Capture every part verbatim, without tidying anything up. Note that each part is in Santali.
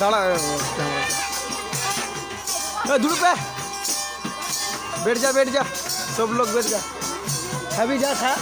ᱫᱟᱬᱟ᱾ ᱮ, ᱫᱩᱲᱩᱵ ᱯᱮ᱾ बैठ जा, बैठ जा, सब लोग बैठ जा। अभी जा था।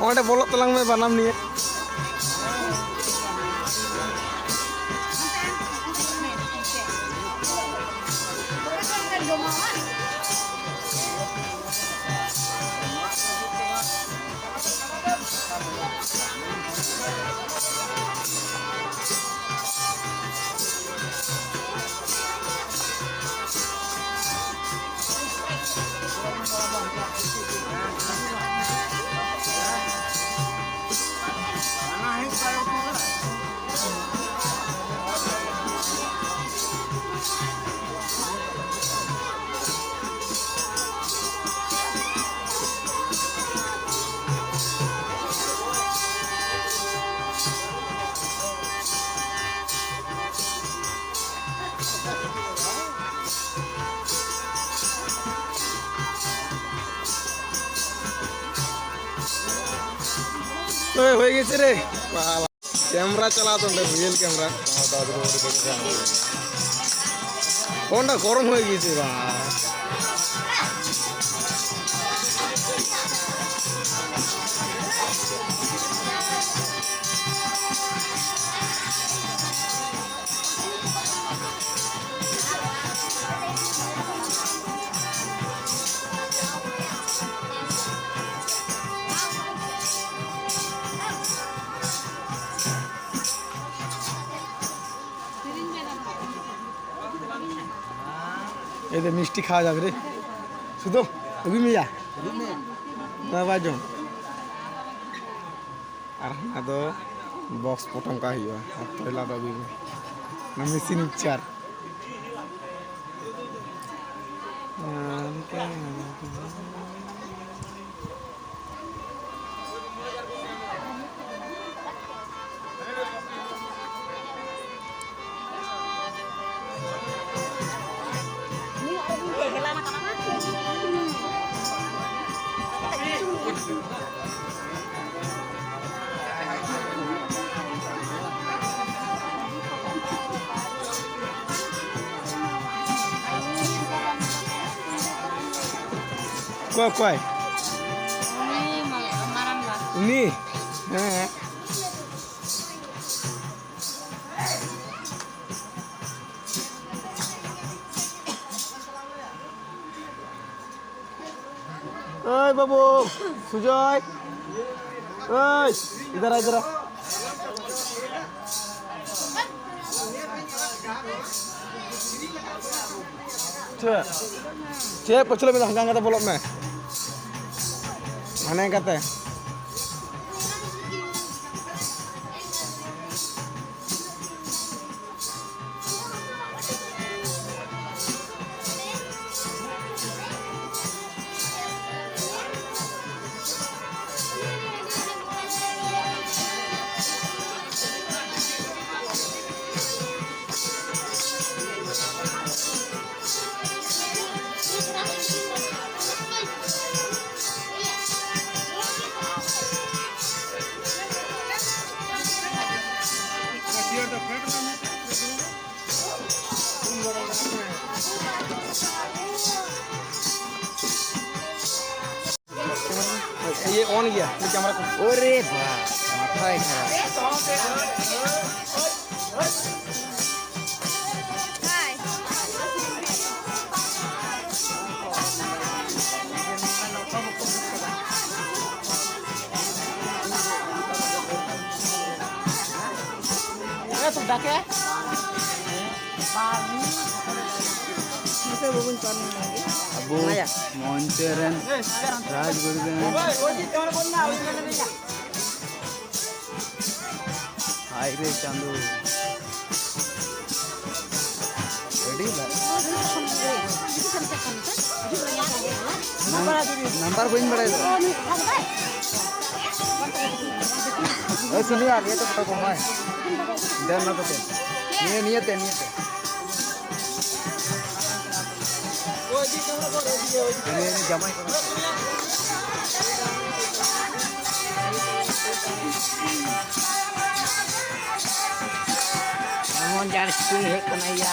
ᱚᱸᱰᱮ ᱵᱚᱞᱚᱜ ᱛᱟᱞᱟᱝ ᱢᱮ ᱵᱟᱱᱟᱢ ᱱᱤᱭᱮ᱾ ᱳᱭ, ᱦᱩᱭ ᱜᱮᱪᱮ ᱨᱮ᱾ ᱵᱟᱵᱟ, ᱠᱮᱢᱨᱟ ᱪᱟᱞᱟᱣ ᱛᱚ ᱚᱸᱰᱮ, ᱨᱤᱭᱮᱞ ᱠᱮᱢᱨᱟ᱾ ᱚᱸᱰᱮ ᱜᱚᱨᱚᱢ ᱦᱩᱭ ᱜᱮᱪᱮ ᱵᱟ᱾ এই যে মিষ্টি খাওয়া যাবে রে। শুধু ᱚᱵᱤ ᱢᱮᱭᱟ᱾ ᱵᱟᱵᱟ ᱡᱚᱢ᱾ ᱟᱨ ᱦᱟᱱᱟ ᱫᱚ ᱵᱚᱠᱥ ᱯᱚᱴᱚᱢ ᱠᱟᱜ ᱦᱩᱭᱩᱜᱼᱟ᱾ ᱟᱨ ᱯᱚᱭᱞᱟ ᱫᱚ ᱟᱹᱜᱩᱭ ᱢᱮ᱾ ᱚᱱᱟ ᱢᱮᱥᱤᱱ ᱢᱤᱠᱥᱪᱟᱨ᱾ ᱚᱠᱚᱭ, ᱚᱠᱚᱭ? ᱩᱱᱤ ᱢᱟ-, ᱢᱟᱨᱟᱝ ᱵᱟ᱾ ᱩᱱᱤ? ᱦᱮᱸ᱾ ᱳᱭ ᱵᱟᱹᱵᱩ, ᱥᱩᱡᱚᱭ, ᱳᱭ, ᱤᱫᱷᱟᱨ ᱟ, ᱤᱫᱷᱟᱨ ᱟ᱾ ᱪᱮᱫ? ᱪᱮᱫ ᱯᱟᱹᱪᱷᱞᱟᱹ ᱢᱮᱱᱟᱜᱼᱟ? ᱦᱟᱱᱠᱟ ᱠᱟᱛᱮ ᱵᱚᱞᱚᱜ ᱢᱮ᱾ ᱦᱟᱱᱮ ᱠᱟᱛᱮ᱾ ये ऑन गया, ये कैमरा को। अरे वाह, माथा ही खराब। ᱮ, ᱛᱚ ᱰᱟᱠᱮ᱾ ᱢᱟᱥᱮ ᱵᱟᱹᱵᱩᱧ ᱯᱟᱨᱚᱢ ᱮᱱᱟ᱾ ᱟᱵᱚ ᱢᱚᱧᱪᱚ ᱨᱮᱱ ᱨᱟᱡᱽ ᱜᱩᱨᱩ ᱨᱮᱱ᱾ ᱦᱟᱭ ᱨᱮ ᱪᱟᱸᱫᱳ᱾ ᱟᱹᱰᱤ ᱵᱟ-, ᱱᱟᱢᱵᱟᱨ ᱵᱟᱹᱧ ᱵᱟᱲᱟᱭ ᱫᱚ᱾ ᱳᱭ ᱥᱩᱱᱤᱭᱟ, ᱱᱤᱭᱟᱹ ᱛᱮ ᱯᱷᱳᱴᱳ ᱠᱚ ᱮᱢᱟᱭ᱾ ᱫᱮᱱ ᱱᱚᱛᱮ ᱛᱮ᱾ ᱱᱤᱭᱟᱹ, ᱱᱤᱭᱟᱹ ᱛᱮ, ᱱᱤᱭᱟᱹ ᱛᱮ᱾ ᱱᱤᱭᱟᱹ ᱡᱟᱢᱟᱭ ᱠᱟᱱᱟ᱾ ᱮᱢᱚᱱ ᱡᱟᱹᱨᱥᱤ ᱦᱮᱡ ᱠᱟᱱᱟ ᱭᱟ᱾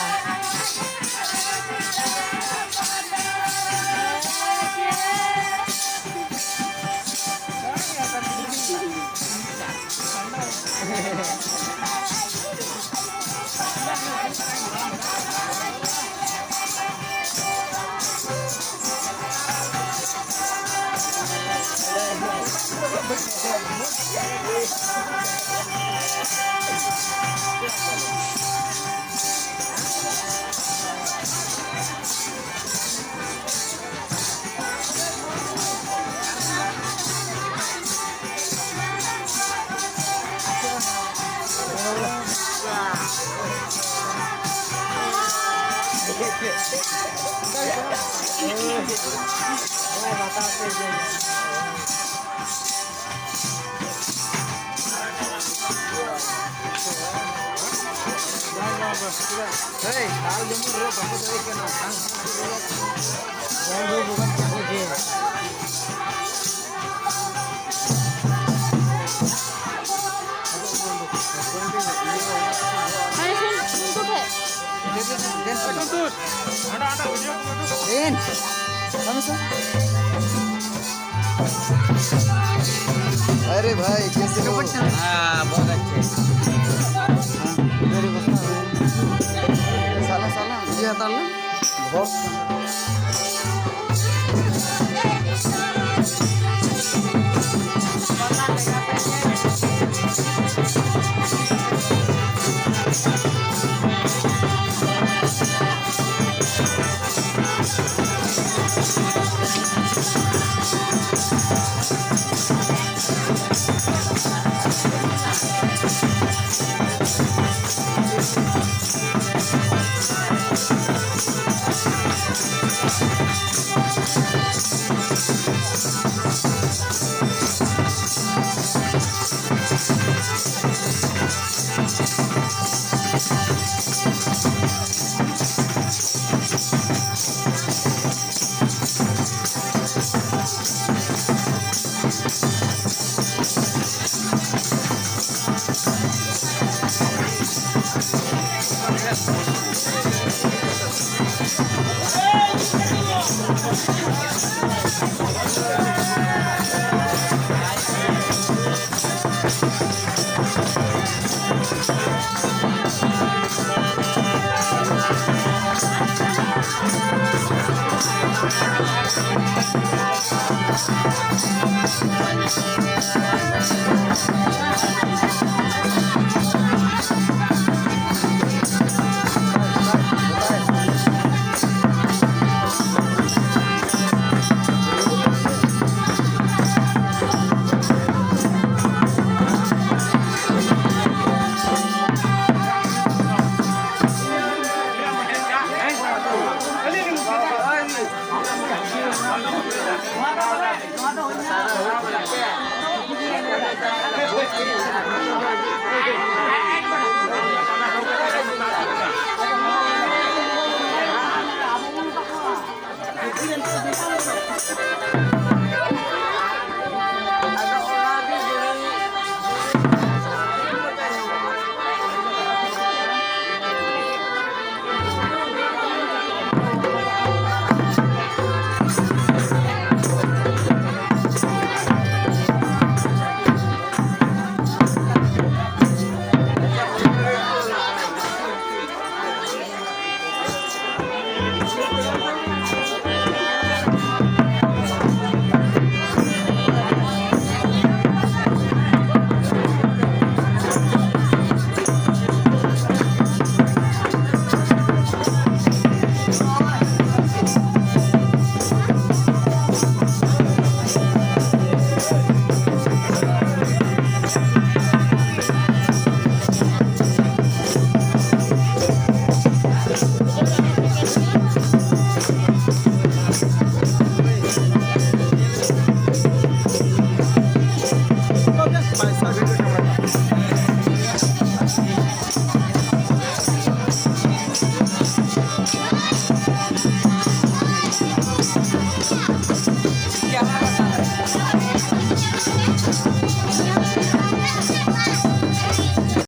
ᱫᱮᱱ, ᱠᱟᱹᱢᱤ ᱥᱮ᱾ अरे भाई, कैसे हो? हाँ, बहुत अच्छे। हाँ, मेरे को साला, साला, ये हटा लो। बहुत